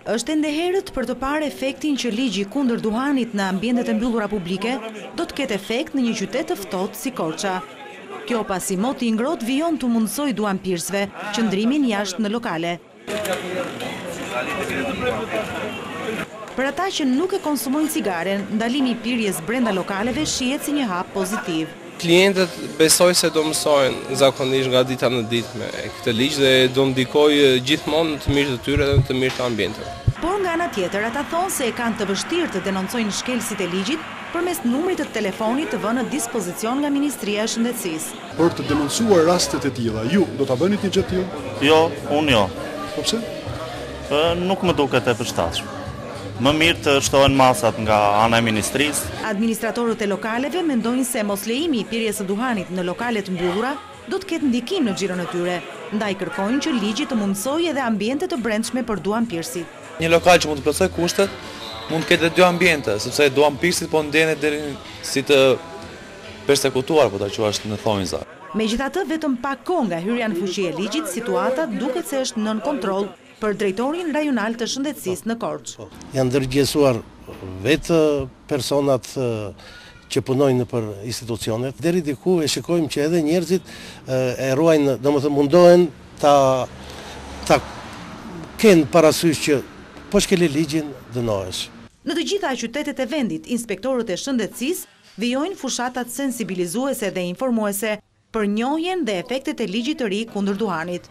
Është ende herët për të parë efektin që ligji kundër duhanit në ambientet e mbyllura publike do të ketë efekt në një qytet të ftohtë si Korça. Kjo pasi moti i ngrohtë vijon t'u mundësojë duhanpirësve qëndrimin jashtë në lokale. Për ata që nuk e konsumojnë cigaren, ndalimi i pirjes brenda lokaleve shihet si një hap pozitiv. Klientët besoj se do mësohen zakonisht nga dita në ditë me këtë ligj dhe do ndikojë gjithmonë në të mirë të tyre dhe në të mirë të ambienteve. Por nga ana tjetër, ata thonë se e kanë të vështirë të denoncojnë shkelësit e ligjit përmes numrit të telefonit të vënë në dispozicion nga Ministria e Shëndetësisë. Për të denoncuar rastet e tilla, ju do ta bënit një gjë të tillë? Jo, unë jo. Po pse? Nuk më duket e përshtatshme. Më mirë të shtohen masat nga ana e ministrisë. Administratorët e lokaleve mendojnë se moslejimi i pirjes së duhanit në lokale të mbyllura do të ketë ndikim në xhiron e tyre, ndaj kërkojnë që ligji të mundësojë edhe ambiente të brendshme për duhanpirësit. Një lokal që mund të plotësojë kushtet, mund të ketë edhe dy ambiente, sepse duhanpirësit po ndjehen deri si të persekutuar, po ta quash në thonjza. Megjithatë, vetëm pak kohë nga hyrja në fuqi e ligjit, situata duket se është nën kontroll për drejtorin rajonal të shëndetësisë në Korçë. Janë ndërgjegjësuar vetë personat që punojnë nëpër institucionet. Deri diku e shikojmë që edhe njerëzit e ruajnë, domethënë mundohen ta ta kenë parasysh që po shkele ligjin dënohesh. Në të gjitha qytetet e vendit, inspektorët e shëndetësisë Vijojnë fushatat sensibilizuese dhe informuese për njohjen dhe efektet e ligjit të ri kundër duhanit.